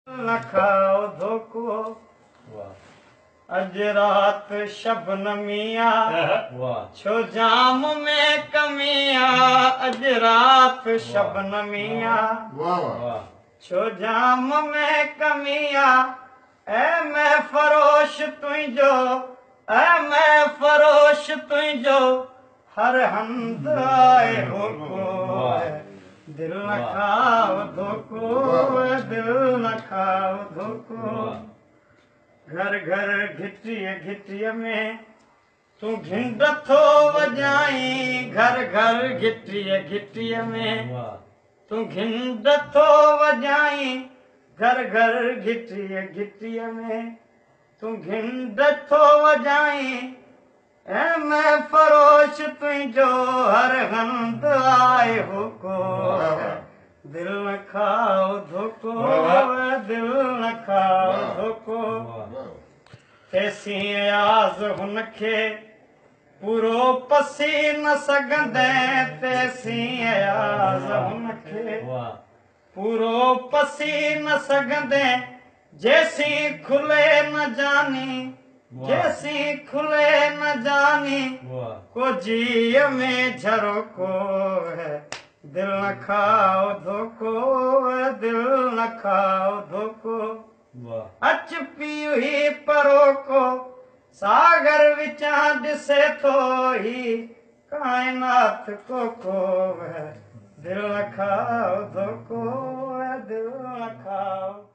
نه کائو ڌوڪو. اڄ رات شبنمي آ، ڇو جام ۾ ڪمي آ. اڄ رات شبنمي آ، ڇو جام ۾ ڪمي آ. اي مي فروش تنهنجو، اي مي فروش تنهنجو هر هنڌ آهي هوڪو. دل نه کائو ڌوڪو، دل نه کائو ڌوڪو. گهر گهر گهٽيءَ گهٽيءَ ۾ تون گهنڊ ٿو وڄائين. گهر گهر گهٽيءَ گهٽيءَ ۾ تون گهنڊ ٿو وڄائين. گهر گهر گهٽيءَ گهٽيءَ ۾ تون گهنڊ ٿو وڄائين. ۽ مي فروش تنهنجو هر هنڌ آهي هوڪو. دل نه کائو ڌوڪو، دل نه کائو ڌوڪو. تيسين اياز هن کي پورو پسي نه سگهندي. تيسين اياز هن کي پورو پسي نه سگهندي، جيسين کلي نه جاني، جيسين کلي نه جاني ڪو جيءَ ۾ جهروڪو. دل نه کائو ڌوڪو، دل نه کائو ڌوڪو. اچ پيءُ هي پروڪو، ساگر وچان ڏسي ٿو هي ڪائنات ڪوڪو. دل نه کائو ڌوڪو، دل نه کائو.